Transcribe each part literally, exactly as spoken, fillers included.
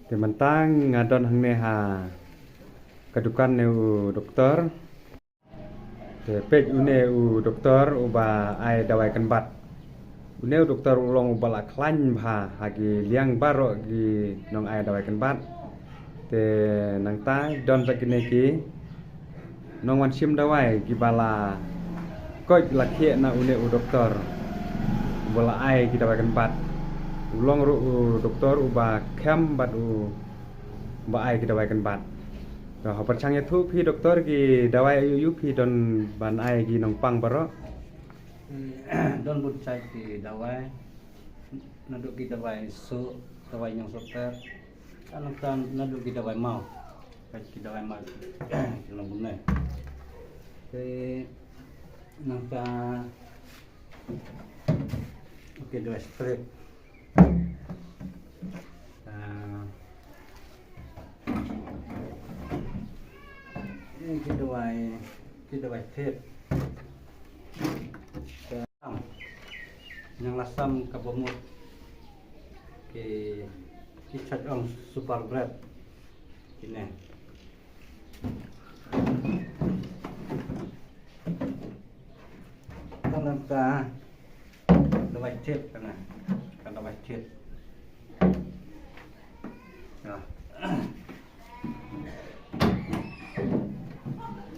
Te mynta nga don hangne ha ka dukan ne u doktor. Te peit une u doktor uba ai dawai kynbat. Une u doktor u long uba la khlaiñ bha ha ki liang baroh ki nong ai dawai kynbat. Te nangta don sa kine ki nong wan shim dawai kiba la koit la khieh na une u doktor uba la ai ki dawai kynbat. U long ruh u doktor uba khem bad uba ai ki dawai kynbat. To, ha pyrshang ïathuh phi doktor, ki dawai aïu aïu phi don ban ai ki nongpang baroh? Don bun shai ki dawai, naduh ki dawai suh, dawai ñiangsuhter, nangta naduh ki dawai maw, ki dawai maw ki long bun ne. Te nangta ki dawai strep. Ah, ki dawai, ki dawai thied. Ñianglasam kaba mut, ki, ki shait ong super bread. Kine. Ka nangta dawai thied, ka na, ka dawai thied.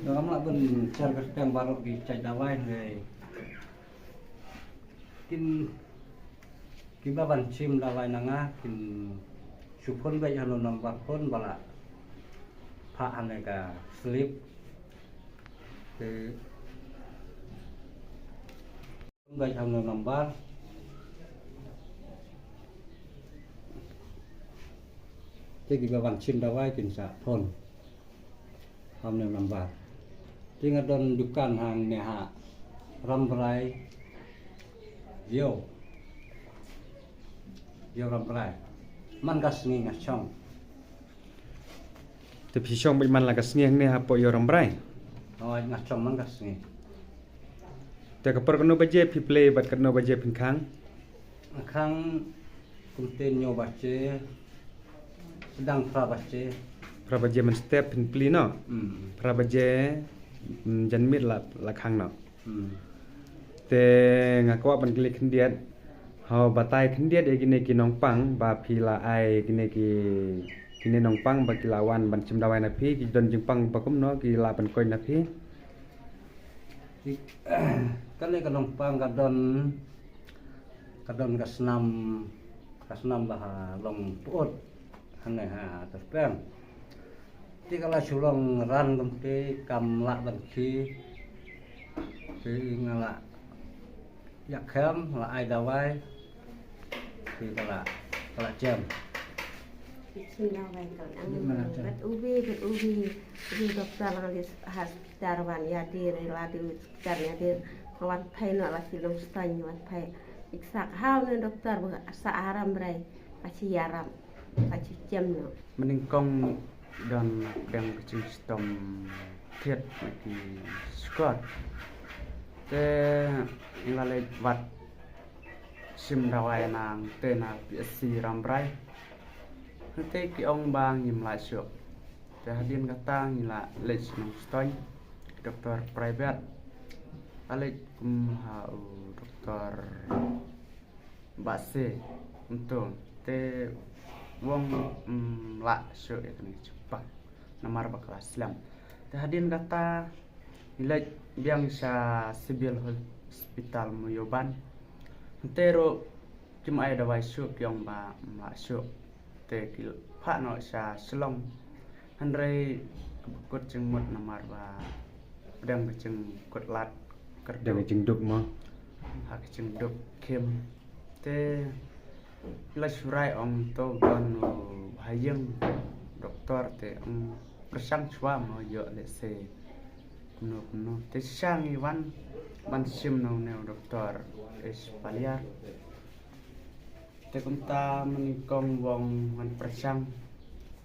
Ngam lah ban share kyrteng baroh ki shait dawai hynrei kin, kiba ban shim dawai na nga kin shu phone beit ha u number phone ba la phah hangne ka slip. Te phone beit ha u number. Te kiba ban shim dawai kin sa phone ha u number. Te nga don dukan hangne ha Rambrai. Ïew. Ïew Rambrai. Man ka sngi nga shong. Te phi shong beit man la ka sngi hangne hapoh Ïew Rambrai? Hooid, nga shong man ka sngi. Te ka por katno baje phi plie bad katno baje phin khang? Nga khang kumta hynñiew baje, sdang phra baje. Phra baje mynstep phin plie noh? Hmm. Phra baje, mm, janmiet la, la khang noh? Hmm. Te nga kwah ban kylli khyndiat. Hooid, batai khyndiat ïa kine ki nongpang ba phi la ai kine ki, kine nongpang ba ki la wan ban shim dawai na phi, ki don jingpang ba kumno, ki lah ban koit na phi? Kane ka nongpang ka don, ka don ka snam, ka snam ba ha Longpyut. Hangne ha Tyrpeng. Te ka la shu long ran kumta kam lah ban khie. Te nga la ïakhun, la ai dawai. Te ka la, ka la jem. Ïakhun dawai ka la jem. Bad ubi, bad ubi, ubi doktor la ha hospital wan ïa dei, la dei hospital ïa dei. Wan phai noh la ki long stan wan phai. Iksak hau ne doktor ba sa aram brai. Ka shi ïaram. Ka shi jem noh. Mynnyngkong don pdeng ka jingshitom thied na ki shkor. Te nga la leit wad shim dawai nangta na P S C Rambrai. Hangta ki ong ba ngim lah shuh. Te hadien kata ngi la leit sha Nongstoiñ, doktor private. La leit kum ha u doktor Bah Se, kumto. Te u ong, mm, lah shuh ïa kane ka jingpang namar ba ka la slem. Te hadien kata ngi leit biang sha Civil Hospital Mawïoban. Hangta ruh kim ai dawai shuh, ki ong ba ym lah shuh. Te ki phah noh sha Shillong. Hynrei kaba kut jingmut namar ba pdeng ka jingkut lad kyrduh. Pdeng ka jingduk mo. Ha ka jingduk khim. Te la shu rai ong to don u ha ïing doktor te ong pyrshang shuwa mo ïoh lehse kumno kumno. Te shisha ngi wan ban shim na une u doktor H Paliar. Te kumta mynnyngkong u ong wan pyrshang,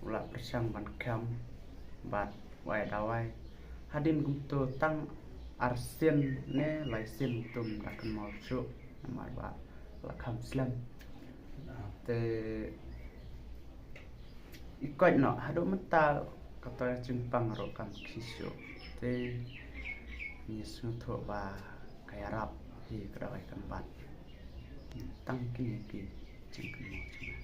u la pyrshang ban kham bad u ai dawai. Hadien kumto tang arsien ne laisien kumto ym da kynmaw shuh namar ba la kham slem. Te Ï koit noh haduh mynta, kata ka jingpang ruh kam khih shuh. Te ngi sngewthuh ba ka ïarap hi ka dawai kan bat. Tang kine ki jingkynmaw jong nga.